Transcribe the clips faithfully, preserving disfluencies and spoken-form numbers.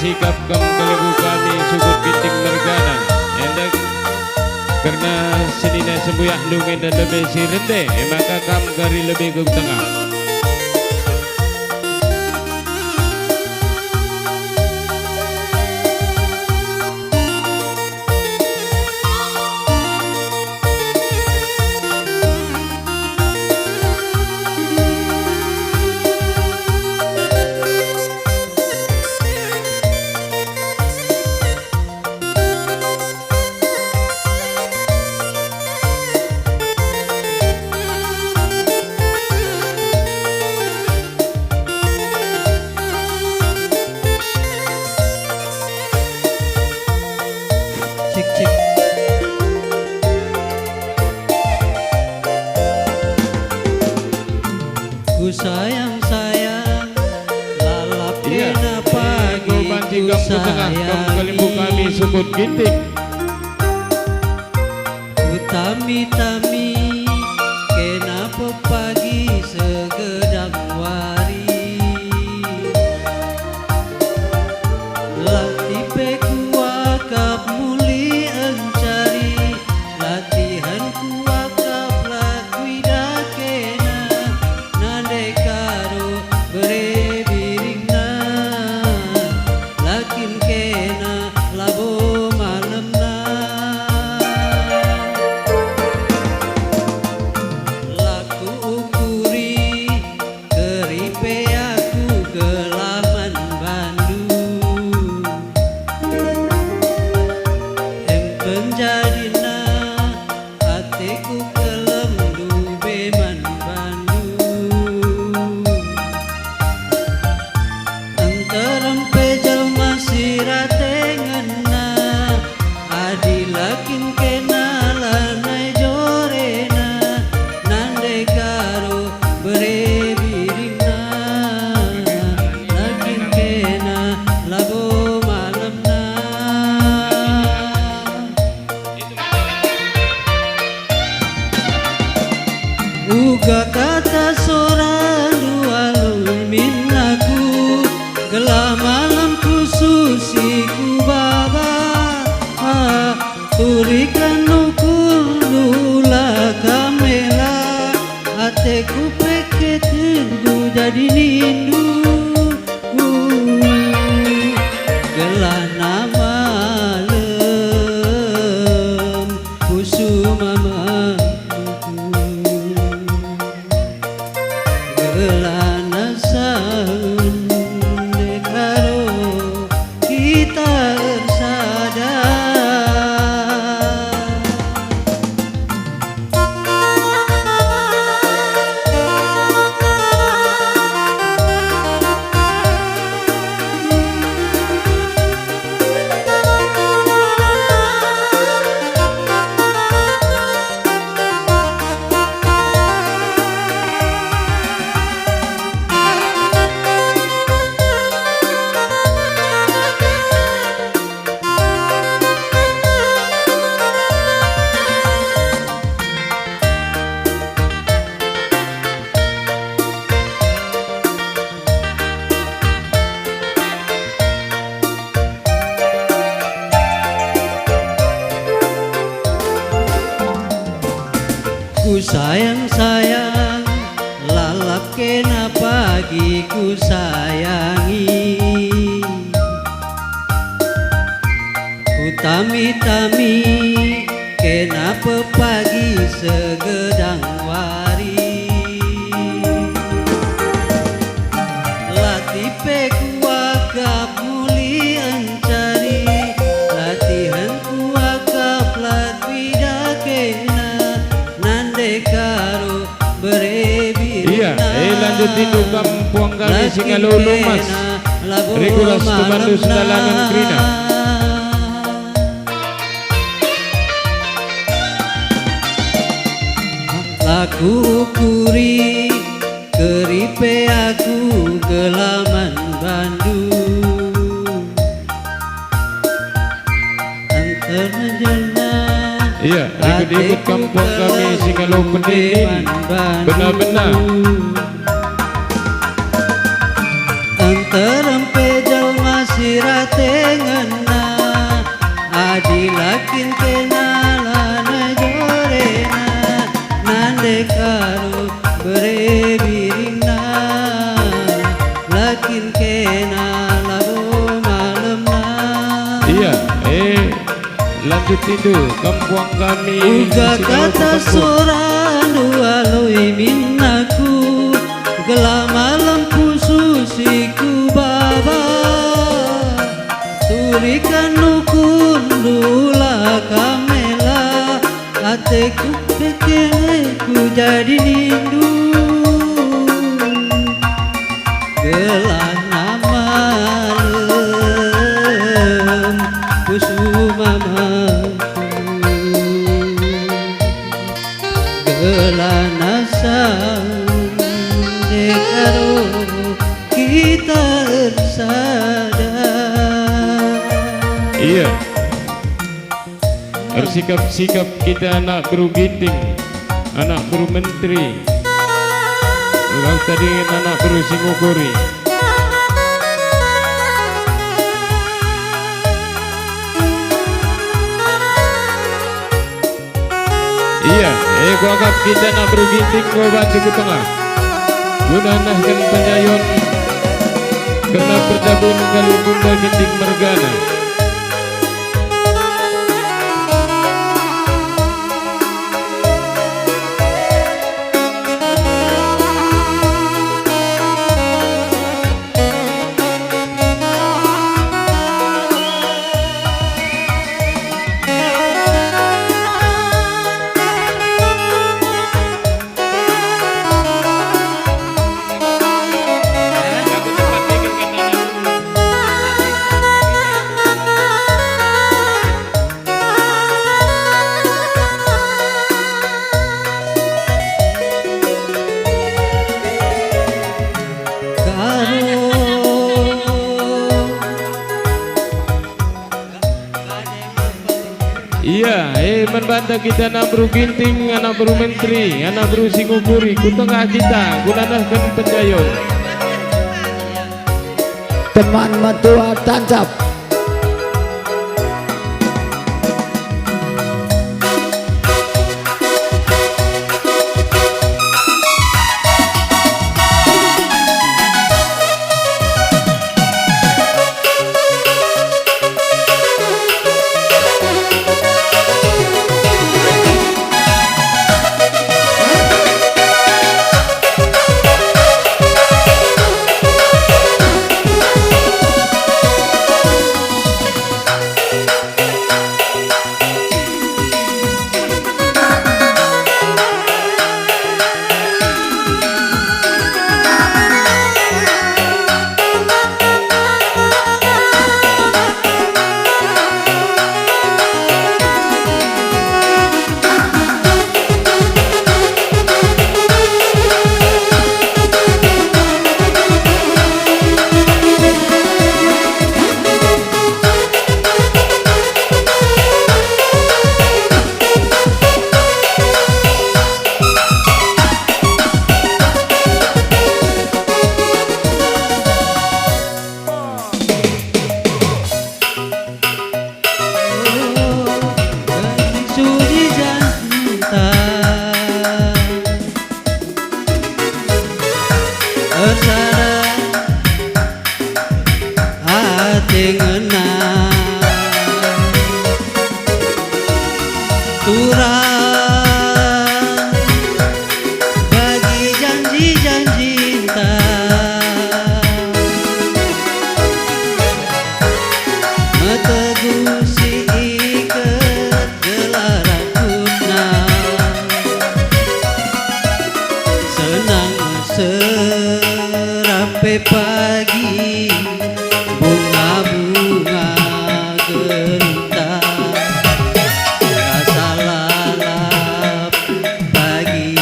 Sikap kam kalimbubu kami Sukut Ginting mergana. Enda kerna senina sembuyak ndungi dan lebe si rende, e maka kam kari lebe ku tengah. Cek, cek. Ku sayang-sayang, lalap. Iya, kena pagi ku banci kam ku tengah, kam sayangi. Kalimbubu kami Sukut Ginting. Ku tami-tami, kena pepagi segedang wari. Latih pe kuakap muli encari, latihen kuakap la kuidah kena, nande karo bere biringna, la kin kena labo malemna. La kuukuri, keri pe aku gelah man bandu. Em penjadina ateku kelem ndube man bandu. Nterem pe jelma si rate ngena, adi la kin kena lanai jorena, nande karo bere biringna, la kin kena labo malemna. Uga kata sorandu alu min aku, gelah malemku susi kubaba. Ah, turiken ukurndu la kam mela, ateku peketenndu jadi nindu. Gelah na malem kusuma mangku, gelah na saun dekaro kita ersada. Ku sayang-sayang, lalap kena pagi ku sayangi. Ku tami-tami, kena pepagi segedang wari. Latih pe kuakap muli encari, latihen kuakap la kuidah kena, nande karo bere biringna. Iya, eh, lanjut nindu kam puang kami si ngalo Lumas. Regulas temandu sedalanan kerina. La kuukuri, keri pe aku gelah man bandu. Enter jelna. Iya, rikut-ikut kampung kami si ngalo pendingin. Benar-benar. Nterem pe jelma si rate Bere biringna, la kin kena labo malemna. Iya, eh, lanjut tindu, kampuang kami. Uga kata sorandu aloi minnaku, gelah malem pusuh si kubaba. Turiken ukurndu la kam mela, ateku kekeng ku jadi nindu. Gelah malem pusuh mamaku, gelah sam dekaro kita ersada. Iya. Ersikap-sikap kita anak beru Ginting, anak beru menteri. Ulang tadi anak beru Singukuri. Iya, eh, kuakap kita anak beru Ginting, kubanci ku tengah. Guna nehken penjayon kerna pertabun Kalu Gunda Ginting mergana. Iya, eh, man banta kita anak beru Ginting, anak beru menteri, anak beru Singukuri, ku tengah kita, guna nehken penjayon. Teman metua tancap. Suci janta ersada ate ngena. Turang bagi janji-janjinta, meteguh si iket gelah rambutna. Senang serape pagi bunga-bunga genta, rasa lalap pagi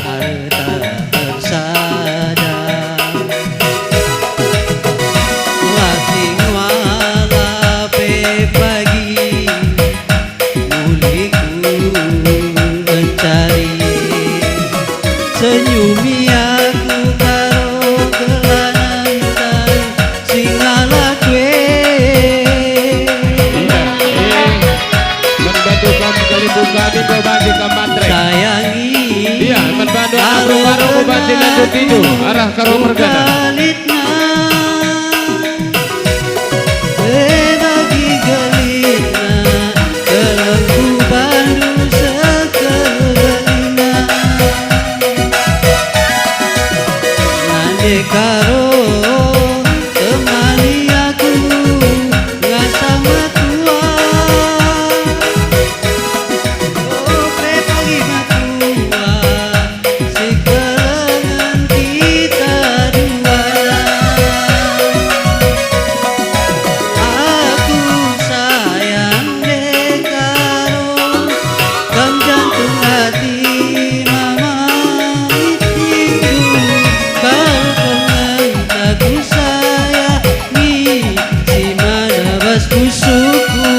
arta ersada. Lasing walape pagi mulihku mencari. Senyumi aku karo gelah ngentai si ngalak we. Iya, eh, membantu kam kali buka di bawah di kamar, Tre. Sayangi. Iya, men Bandu anak Arung-arung, Banti Landu Tindu, arah Karo Mergana. Gelitna, eh, bagi gelitna, kelengku bandu sekelina. Nande Karo, temani aku, ngasa matua. Ope pagi matua, sikelengen kita duana. Aku sayang Dekaro, kam jantung hati mama, nindu kal pengen aku sayangi, si mana bas pusuhku.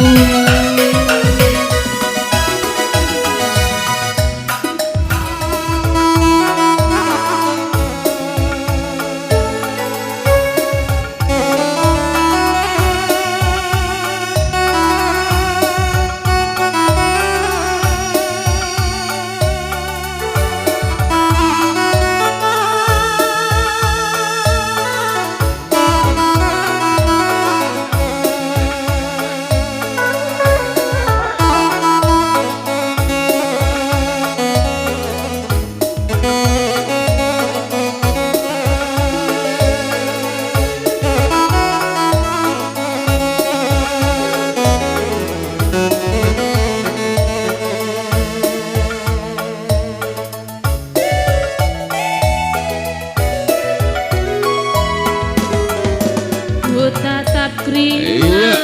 Kutatap kerina. Iya.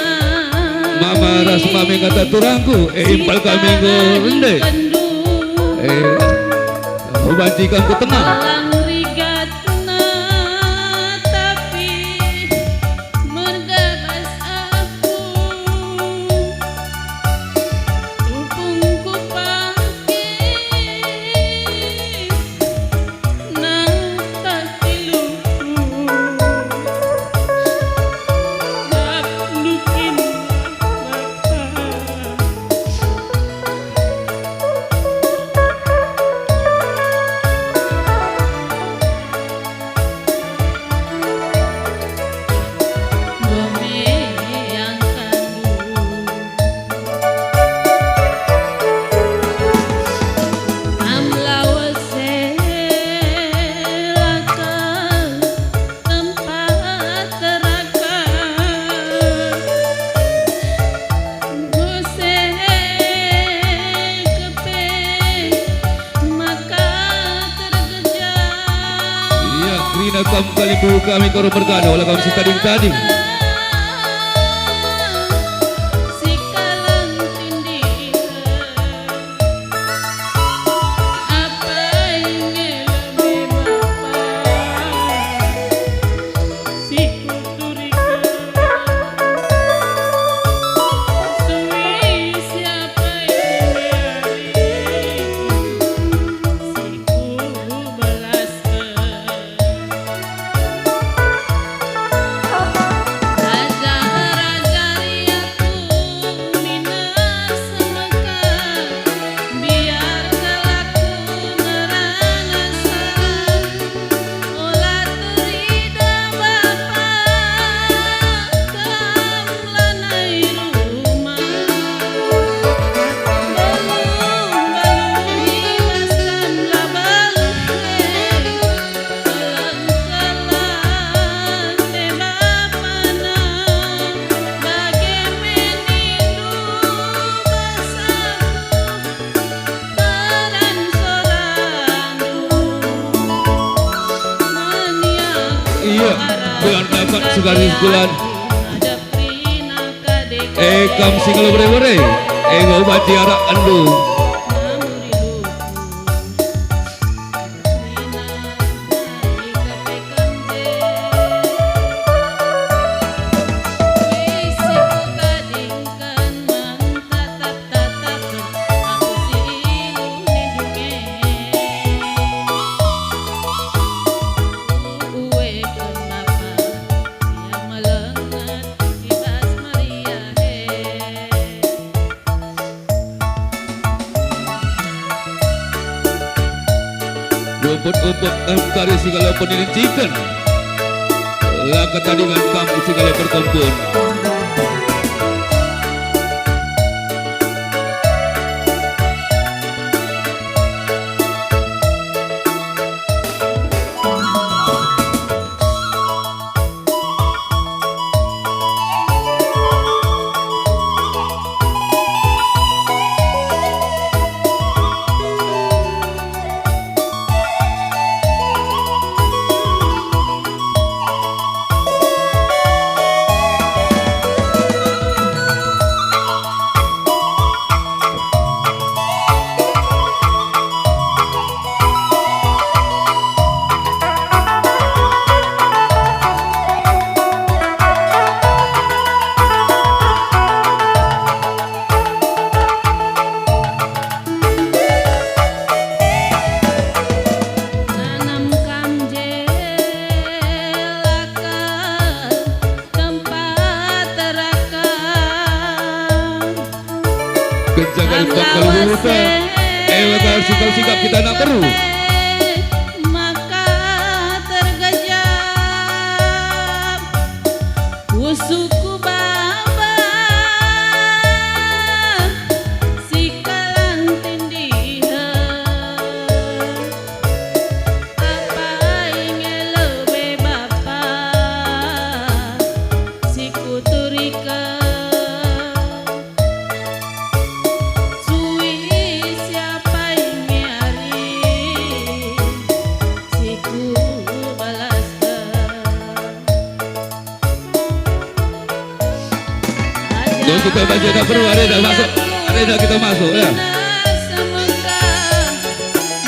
Mama ras mami kata turangku, eh, impal kami nggo rende. Eh, ubanci kam ku tengah. Alang rigatna, tapi merga bas aku. Tupung kupake. Am lawes e la ka tempat neraka, muse kepe maka tergejar. Ia kerina kam kalimbubu kami Karo Mergana, ola kam sitading-tading. Sikalang tindihen. Apai nge lebe bapa si kuturiken? Sui si apai nge ari si kubelasken? Ajar-ajari aku miner semekat, biar kal aku nerana salah. Ola terida bapa, kam lanai rumah. Belum, belum ilaskan la baluh e. Kelang-kelang te bapana, bage me nindu bas aku, peran sorandu. Meniak. Iya, arah bulan dapat segari sebulan. Ada perina kadek. Eh, kam si ngelo bere-bere. Eh, ngau banci arak andu. Namuri luhur. Engkari si ngalo penilinciken, la ketadingan kam si ngalo perkempun. Nanam kam jelaka tempat teraka. Kenca kali pangkal huta, eh, maka sikap-sikap kita anak beru. Maka tergejap pusuhku baba, sikalang tindihen. Apai nge lebe bapa, sikuturiken. Sui siapai nge ari, sikubalasken. Ajar kita baca dapur, arena masuk, arena kita masuk, ya.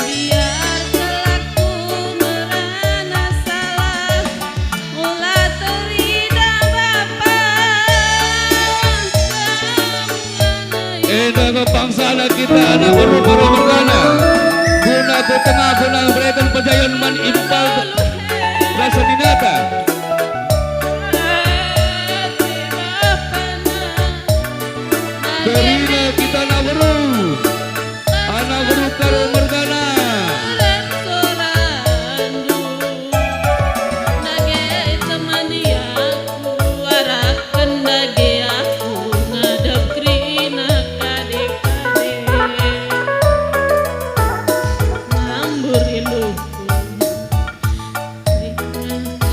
Biar kelak ku merana salah, ula terida bapa. Enda nge pangsana kita anak beru-beru mergana. Guna ku tengah guna mereken pejayon man impal rasa dinata. Kerina kita anak beru, anak beru Karo mergana. Dage temani aku, arahken dage aku ngadep kerina kade-kade. Ngambur iluhku.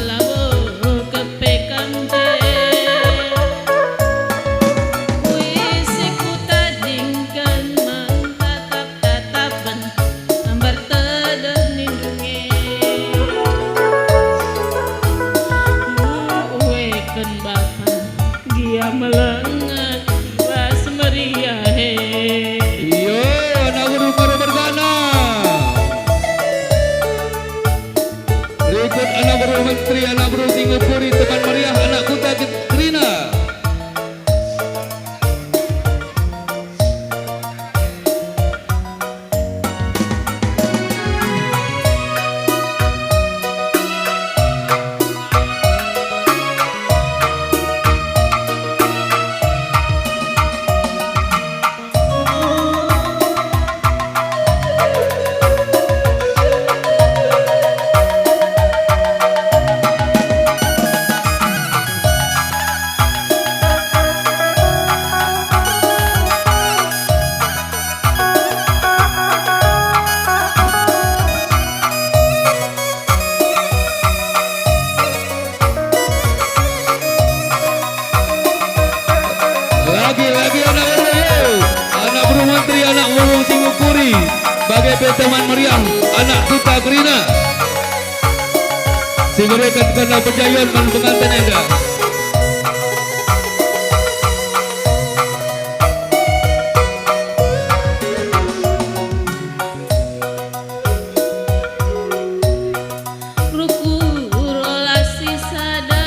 Labo kepe kam je. Kuise kutadingken man tatap-tatapen, ambar tedeh nindu nge. Uweken bapa, gia melenget bas meriah e. Iyo, anak beru Karo mergana. Rikut anak beru menteri, anak beru Singapuri, teman meriah, anak kuta Ket-, Kerina. Lagi, lagi anak beru, yo. Anak beru menteri, anak beru Singapuri. Bage pe teman meriah, anak kuta Kerina. Si mereken kena pejayon man penganten enda. Rukur ola sisada,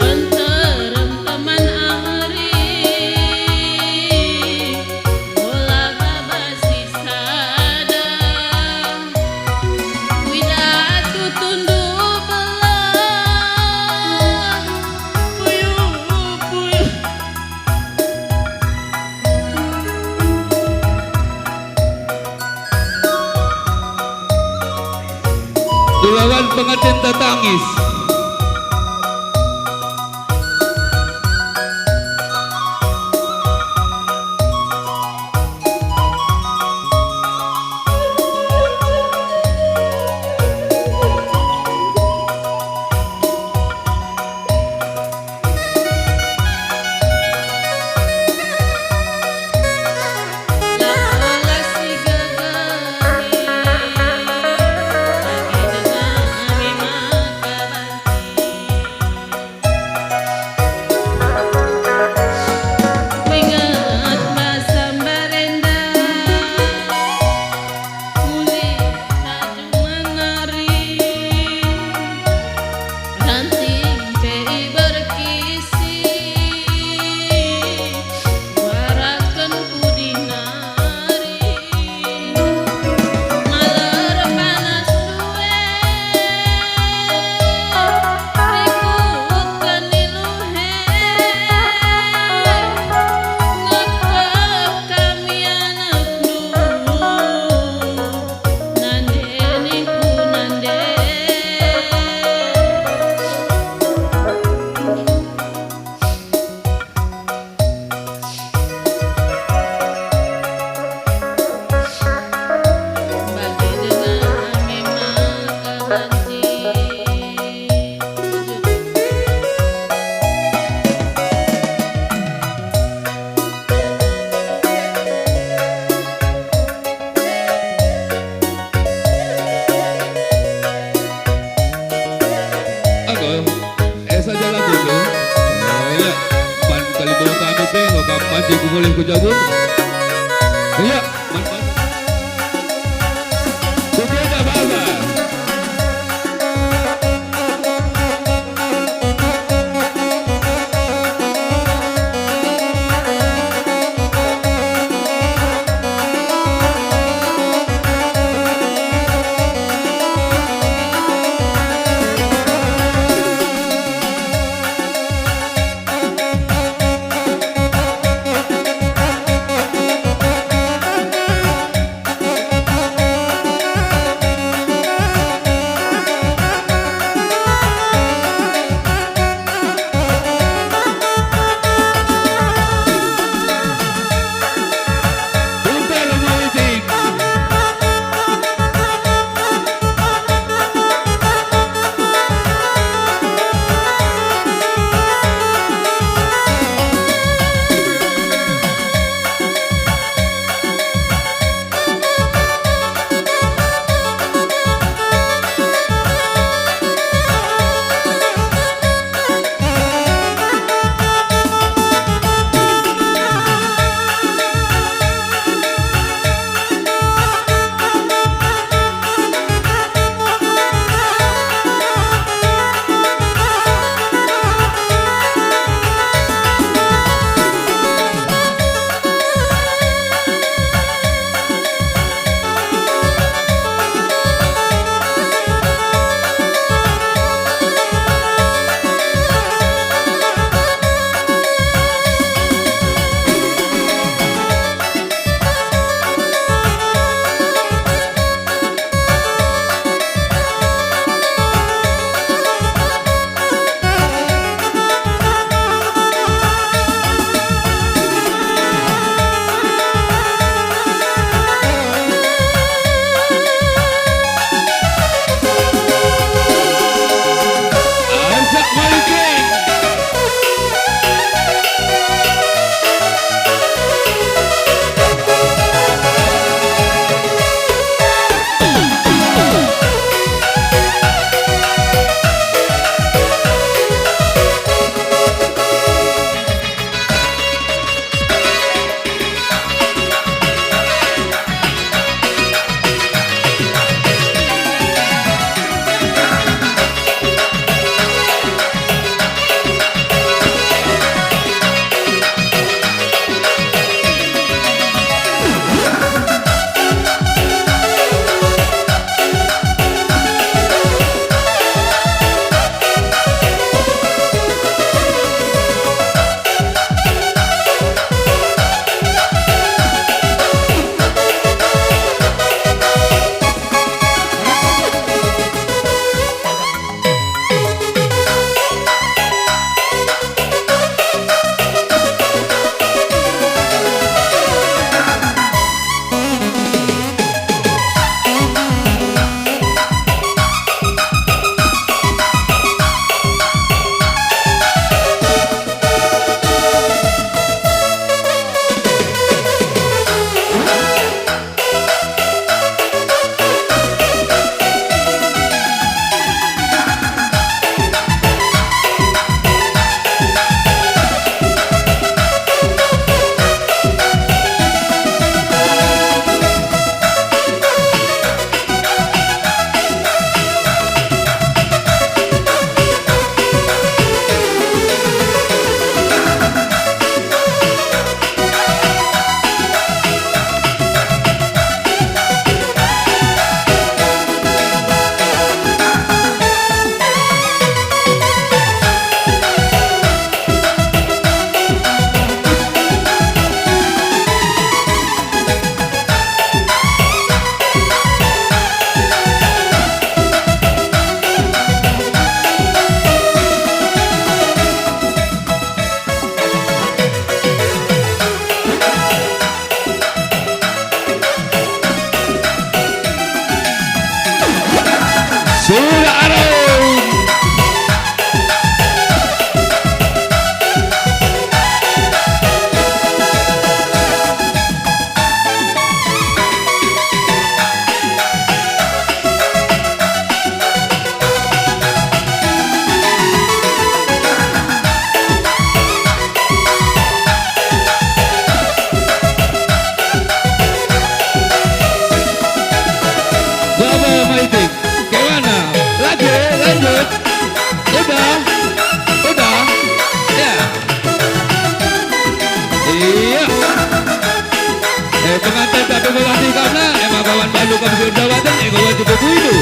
nterem teman ari, ola baba sisada. Kuidah tutundu bela, Kawan pengantin tetangis. Mulih raju menari, ranting pe iberkisi, waraken pudi nari. Maler panas due, rikutken iluhe, ngekep kami anakndu. Nande ningku nande. Bagi denga memang kebanci. Ago, eh, saja lagu tu. Oh, ya. Pan kali bawa kami pe, enggo kam panci ku mulih ku jabu. Ya, man, man. Ku beda baba. Sudah arung. Baba Maitik, kemana? Lagi, lanjut. Udah, udah. Ya. Iya. Eh, pengantin tak terima kasih karena emang kawan balu kamu sudah datang, eh, kawan cukup itu.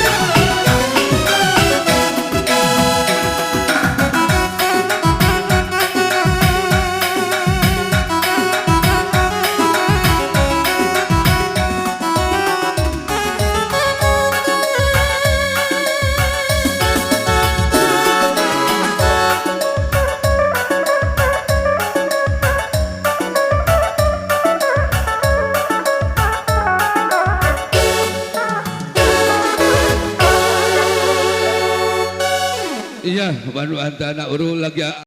Iya, bandu anta anak uru lagi.